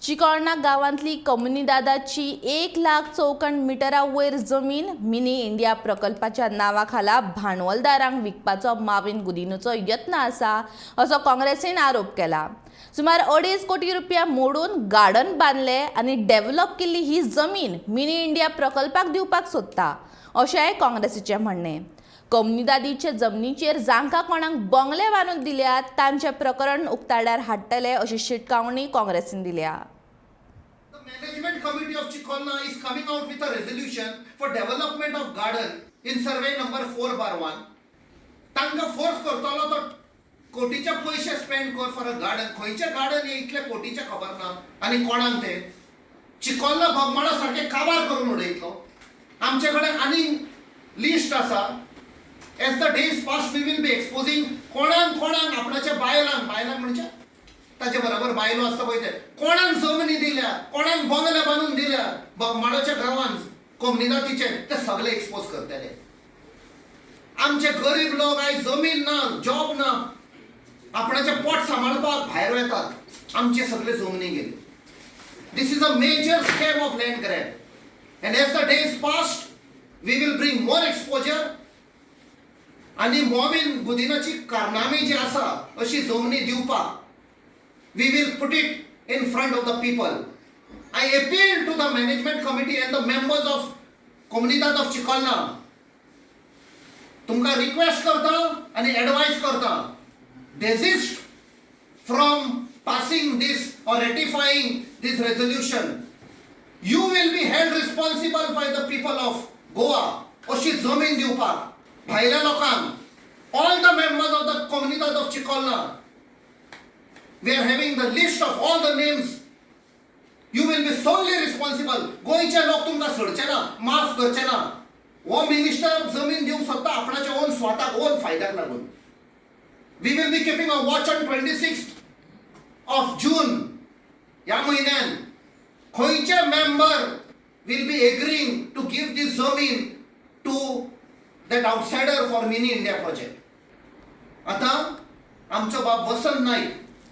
चिकोळणा गांवांतली कोमुनिदादाची 1 लाख चौखण मिटरा वयर जमीन मिनी इंडिया प्रकल्पाच्या नांवा खाला भांडवलदारांक विकपाचो माविन गुदिनोचो यत्न आसा असो काँग्रेसीन आरोप केला. सुमार 2.5 कोटी रुपया मोडून गार्डन बांदले आनी डेव्हलप केल्ली ही जमीन मिनी इंडिया प्रकल्पाक दिवपाक सोदता अशेंय काँग्रेसीचें म्हणणें. कोमुनिदादीचे जमनीचेर जांकां कोणाक बंगले बांदून दिल्यात तांचें प्रकरण उक्ताडार हाडटले अशी शिटकावणी काँग्रेसीन दिल्या. The management committee of Chicolna is coming out with a resolution for development of garden in survey number 4/1. तांकां फोर्स करतलो तो कोटीचे पयशे स्पेंड कर फॉर अ गार्डन. खंयचे गार्डन हे इतले कोटीचे खबर ना आनी कोणाक ते चिकोल्ला बोगमाळा सारकें काबार करून उडयतलो. आमचे कडेन आनीक लिस्ट आसा. As the days pass, we will be exposing कोणाक कोणाक आपणाच्या बायलांक, बायलांक म्हणजे ताचे बरोबर बायलो आसता पळय, ते कोणाक जमनी दिल्या, कोणाक बंगले बांदून दिल्या बोगमाळोच्या गांवांत कोमुनिदादीचे, ते सगळे एक्सपोज करतले. आमचे गरीब लोक आयज जमीन ना, जॉब ना, आपणाचे पोट सांबाळपाक भायर वेतात. आमचे सगळे जमनी गेले. This is a major scam of land grab, and as the days past, we will bring more exposure. आनी मॉविन गुदिनाची कारनामी जी आसा अशी जमनी दिवपाक, we will put it in front of the people. I appeal to the management committee and the members of Comunidade of Chicolna. तुमकां request करता आनी advice करता, desist from passing this or ratifying this resolution. You will be held responsible by the people of Goa. अशी जमीन दिवपाक भायल्या लोकांक, all the members of the Comunidade of Chicolna, we are having the list of all the names. You will be solely responsible. गोंयचे लोक तुमकां सोडचे ना, माफ करचे ना. हो मिनिस्टर जमीन दिवंक सोदता आपणाच्या ओन स्वताक, ओन फायद्याक लागून. We will be keeping a watch on 26th of June. ह्या म्हयन्यान खंयचे member will be agreeing to give this जमीन to that outsider for Mini India project. आतां आमचो बाब वसंत नाईक